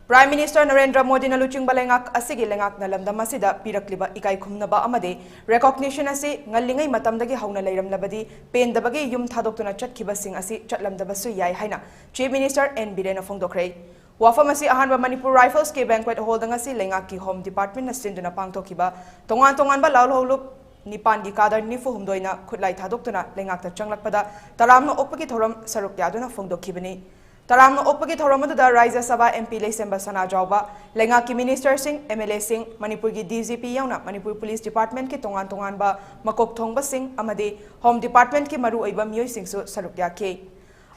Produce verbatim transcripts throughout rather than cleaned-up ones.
Prime Minister Narendra ꯃꯣꯗꯤꯅ ꯂꯨꯆꯤꯡꯕ ꯂꯩꯉꯥꯛ ꯑꯁꯤꯒꯤ ꯂꯩꯉꯥꯛꯅ ꯂꯝꯗꯝ ꯑꯁꯤꯗ ꯄꯤꯔꯛꯂꯤꯕ ꯏꯀꯥꯏ ꯈꯨꯝꯅꯕ ꯑꯃꯗꯤ recognition ꯑꯁꯤ ꯉꯜꯂꯤꯉꯩ ꯃꯇꯝꯗꯒꯤ ꯍꯧꯅ ꯂꯩꯔꯝꯂꯕꯗꯤ ꯄꯦꯟꯗꯕꯒꯤ ꯌꯨꯝ ꯊꯥꯗꯣꯛꯇꯨꯅ ꯆꯠꯈꯤꯕꯁꯤꯡ ꯑꯁꯤ ꯆꯠꯂꯝꯗꯕꯁꯨ ꯌꯥꯏ ꯍꯥꯏꯅ Chief Minister N ꯕꯤꯔꯦꯟꯅ ꯐꯣꯡꯗꯣꯛꯈ꯭ꯔꯦ꯫ ꯋꯥꯐꯝ ꯑꯁꯤ ꯑꯍꯥꯟꯕ ꯃꯅꯤꯄꯨꯔ Riflesꯀꯤ banquet hallꯗ ꯉꯁꯤ ꯂꯩꯉꯥꯛꯀꯤ Home Departmentꯅ ꯁꯤꯟꯗꯨꯅ ꯄꯥꯡꯊꯣꯛꯈꯤꯕ ꯇꯣꯉꯥꯟ ꯇꯣꯉꯥꯟꯕ ꯂꯥꯜꯍꯧꯂꯨꯞ ꯅꯤꯄꯥꯟꯒꯤ ꯀꯥꯗꯔ ꯅꯤꯐꯨ ꯍꯨꯝꯗꯣꯏꯅ ꯈꯨꯠꯂꯥꯏ ꯊꯥꯗꯣꯛꯇꯨꯅ ꯂꯩꯉꯥꯛꯇ ꯆꯪꯂꯛꯄꯗ ꯇꯔꯥꯝꯅ ꯑꯣꯛꯄꯒꯤ ꯊꯧꯔꯝ ꯁꯔꯨꯛ ꯌꯥꯗꯨꯅ ꯐꯣꯡꯗꯣꯛꯈꯤꯕꯅꯤ꯫ ꯇꯔꯥꯝꯅ ꯑꯣꯛꯄꯒꯤ ꯊꯧꯔꯝ ꯑꯗꯨꯗ ꯔꯥꯖ꯭ꯌ ꯁꯚꯥ M P ꯂꯩꯁꯦꯝꯕ ꯁꯅꯥꯖꯥꯎꯕ, ꯂꯩꯉꯥꯛꯀꯤ ministerꯁꯤꯡ, M L Aꯁꯤꯡ, ꯃꯅꯤꯄꯨꯔꯒꯤ D G P ꯌꯥꯎꯅ ꯃꯅꯤꯄꯨꯔ police departmentꯀꯤ ꯇꯣꯉꯥꯟ ꯇꯣꯉꯥꯟꯕ ꯃꯀꯣꯛ ꯊꯣꯡꯕꯁꯤꯡ ꯑꯃꯗꯤ Home Departmentꯀꯤ ꯃꯔꯨꯑꯣꯏꯕ ꯃꯤꯑꯣꯏꯁꯤꯡꯁꯨ ꯁꯔꯨꯛ ꯌꯥꯈꯤ꯫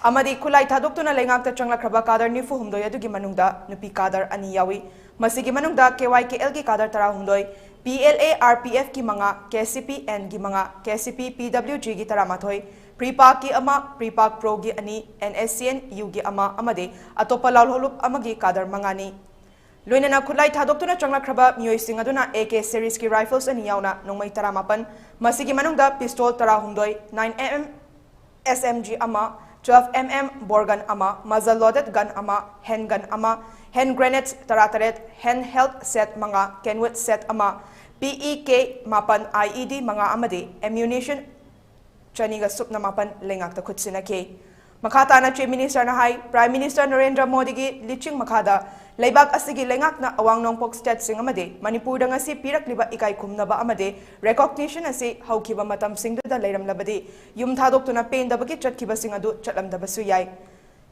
ꯑꯃꯗꯤ ꯈꯨꯠꯂꯥꯏ ꯊꯥꯗꯣꯛꯇꯨꯅ ꯂꯩꯉꯥꯛꯇ ꯆꯪꯂꯛꯈ꯭ꯔꯕ ꯀꯥꯗꯔ ꯅꯤꯐꯨ ꯍꯨꯝꯗꯣꯏ ꯑꯗꯨꯒꯤ ꯃꯅꯨꯡꯗ ꯅꯨꯄꯤ ꯀꯥꯗꯔ ꯑꯅꯤ ꯌꯥꯎꯏ꯫ ꯃꯁꯤꯒꯤ ꯃꯅꯨꯡꯗ K Y K Lꯒꯤ ꯀꯥꯗꯔ ꯇꯔꯥꯍꯨꯝꯗꯣꯏ, P L A R P Fꯀꯤ ꯃꯉꯥ, K C P Nꯒꯤ ꯃꯉꯥ, K C P P W Gꯒꯤ ꯇꯔꯥꯃꯥꯊꯣꯏ, PREPAKꯀꯤ ꯑꯃ, PREPAK Proꯒꯤ ꯑꯅꯤ, N S C N Uꯒꯤ ꯑꯃ ꯑꯃꯗꯤ ꯑꯇꯣꯞꯄ ꯂꯥꯜꯍꯧꯂꯨꯞ ꯑꯃꯒꯤ ꯀꯥꯗꯔ ꯃꯉꯥꯅꯤ꯫ ꯂꯣꯏꯅꯅ ꯈꯨꯠꯂꯥꯏ ꯊꯥꯗꯣꯛꯇꯨꯅ ꯆꯪꯂꯛꯈ꯭ꯔꯕ ꯃꯤꯑꯣꯏꯁꯤꯡ ꯑꯗꯨꯅ A K seriesꯀꯤ rifles ꯑꯅꯤ ꯌꯥꯎꯅ ꯅꯣꯡꯃꯩ ꯇꯔꯥꯃꯥꯄꯟ, ꯃꯁꯤꯒꯤ ꯃꯅꯨꯡꯗ pistol ꯇꯔꯥꯍꯨꯝꯗꯣꯏ, nine M M S M G ꯑꯃ, twelve M M bore gun ꯑꯃ, muzzle loaded gun ꯑꯃ, hand gun ꯑꯃ, hand grenades ꯇꯔꯥꯇꯔꯦꯠ, hand held set ꯃꯉꯥ, Kenwood set ꯑꯃ, P E K ꯃꯥꯄꯟ, I E D ꯃꯉꯥ ꯑꯃꯗꯤ ammunition ꯆꯅꯤꯒ ꯁꯨꯞꯅ ꯃꯥꯄꯟ ꯂꯩꯉꯥꯛꯇ ꯈꯨꯠꯁꯤꯟꯅꯈꯤ꯫ ꯃꯈꯥ ꯇꯥꯅ Chief Ministerꯅ ꯍꯥꯏ, Prime Minister ꯅꯔꯦꯟꯗ꯭ꯔ ꯃꯣꯗꯤꯒꯤ ꯂꯤꯆꯤꯡ ꯃꯈꯥꯗ ꯂꯩꯕꯥꯛ ꯑꯁꯤꯒꯤ ꯂꯩꯉꯥꯛꯅ ꯑꯋꯥꯡ ꯅꯣꯡꯄꯣꯛ stateꯁꯤꯡ ꯑꯃꯗꯤ ꯃꯅꯤꯄꯨꯔꯗ ꯉꯁꯤ ꯄꯤꯔꯛꯂꯤꯕ ꯏꯀꯥꯏ ꯈꯨꯝꯅꯕ ꯑꯃꯗꯤ recognition ꯑꯁꯤ ꯍꯧꯈꯤꯕ ꯃꯇꯝꯁꯤꯡꯗꯨꯗ ꯂꯩꯔꯝꯂꯕꯗꯤ ꯌꯨꯝ ꯊꯥꯗꯣꯛꯇꯨꯅ ꯄꯦꯟꯗꯕꯒꯤ ꯆꯠꯈꯤꯕꯁꯤꯡ ꯑꯗꯨ ꯆꯠꯂꯝꯗꯕꯁꯨ ꯌꯥꯏ꯫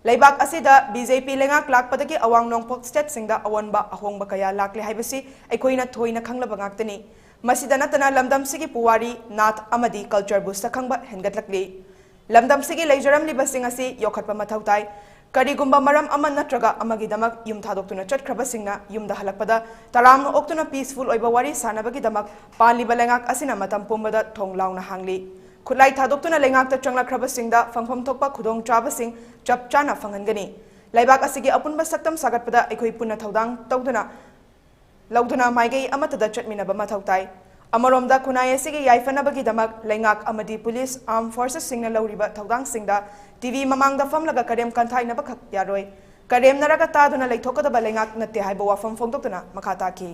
ꯂꯩꯕꯥꯛ ꯑꯁꯤꯗ B J P ꯂꯩꯉꯥꯛ ꯂꯥꯛꯄꯗꯒꯤ ꯑꯋꯥꯡ ꯅꯣꯡꯄꯣꯛ stateꯁꯤꯡꯗ ꯑꯑꯣꯟꯕ ꯑꯍꯣꯡꯕ ꯀꯌꯥ ꯂꯥꯛꯂꯦ ꯍꯥꯏꯕꯁꯤ ꯑꯩꯈꯣꯏꯅ ꯊꯣꯏꯅ ꯈꯪꯂꯕ ꯉꯥꯛꯇꯅꯤ꯫ ꯃꯁꯤꯗ ꯅꯠꯇꯅ ꯂꯝꯗꯝꯁꯤꯒꯤ ꯄꯨꯋꯥꯔꯤ, ꯅꯥꯠ ꯑꯃꯗꯤ cultureꯕꯨ ꯁꯛꯈꯪꯕ ꯍꯦꯟꯒꯠꯂꯛꯂꯤ꯫ ꯂꯝꯗꯝꯁꯤꯒꯤ ꯂꯩꯖꯔꯝꯂꯤꯕꯁꯤꯡ ꯑꯁꯤ ꯌꯣꯛꯈꯠꯄ ꯃꯊꯧ ꯇꯥꯏ꯫ ꯀꯔꯤꯒꯨꯝꯕ ꯃꯔꯝ ꯑꯃ ꯅꯠꯇ꯭ꯔꯒ ꯑꯃꯒꯤꯗꯃꯛ ꯌꯨꯝ ꯊꯥꯗꯣꯛꯇꯨꯅ ꯆꯠꯈ꯭ꯔꯕꯁꯤꯡꯅ ꯌꯨꯝꯗ ꯍꯜꯂꯛꯄꯗ ꯇꯔꯥꯝꯅ ꯑꯣꯛꯇꯨꯅ peaceful ꯑꯣꯏꯕ ꯋꯥꯔꯤ ꯁꯥꯅꯕꯒꯤꯗꯃꯛ ꯄꯥꯜꯂꯤꯕ ꯂꯩꯉꯥꯛ ꯑꯁꯤꯅ ꯃꯇꯝ ꯄꯨꯝꯕꯗ ꯊꯣꯡ ꯂꯥꯎꯅ ꯍꯥꯡꯂꯤ꯫ ꯈꯨꯠꯂꯥꯏ ꯊꯥꯗꯣꯛꯇꯨꯅ ꯂꯩꯉꯥꯛꯇ ꯆꯪꯂꯛꯈ꯭ꯔꯕꯁꯤꯡꯗ ꯐꯪꯐꯝ ꯊꯣꯛꯄ ꯈꯨꯗꯣꯡꯆꯥꯕꯁꯤꯡ ꯆꯞ ꯆꯥꯅ ꯐꯪꯍꯟꯒꯅꯤ꯫ ꯂꯩꯕꯥꯛ ꯑꯁꯤꯒꯤ ꯑꯄꯨꯟꯕ ꯁꯛꯇꯝ ꯁꯥꯒꯠꯄꯗ ꯑꯩꯈꯣꯏ ꯄꯨꯟꯅ ꯊꯧꯗꯥꯡ ꯇꯧꯗꯨꯅ ꯂꯧꯗꯨꯅ ꯃꯥꯏꯀꯩ ꯑꯃꯠꯇꯗ ꯆꯠꯃꯤꯟꯅꯕ ꯃꯊꯧ ꯇꯥꯏ꯫ ꯑꯃꯔꯣꯝꯗ ꯈꯨꯟꯅꯥꯏ ꯑꯁꯤꯒꯤ ꯌꯥꯏꯐꯅꯕꯒꯤꯗꯃꯛ ꯂꯩꯉꯥꯛ ꯑꯃꯗꯤ police, armed forcesꯁꯤꯡꯅ ꯂꯧꯔꯤꯕ ꯊꯧꯗꯥꯡꯁꯤꯡꯗ T V ꯃꯃꯥꯡꯗ ꯐꯝꯂꯒ ꯀꯔꯦꯝ ꯀꯟꯊꯥꯏꯅꯕꯈꯛ ꯌꯥꯔꯣꯏ꯫ ꯀꯔꯦꯝꯅꯔꯒ ꯇꯥꯗꯨꯅ ꯂꯩꯊꯣꯛꯀꯗꯕ ꯂꯩꯉꯥꯛ ꯅꯠꯇꯦ ꯍꯥꯏꯕ ꯋꯥꯐꯝ ꯐꯣꯡꯗꯣꯛꯇꯨꯅ ꯃꯈꯥ ꯇꯥꯈꯤ꯫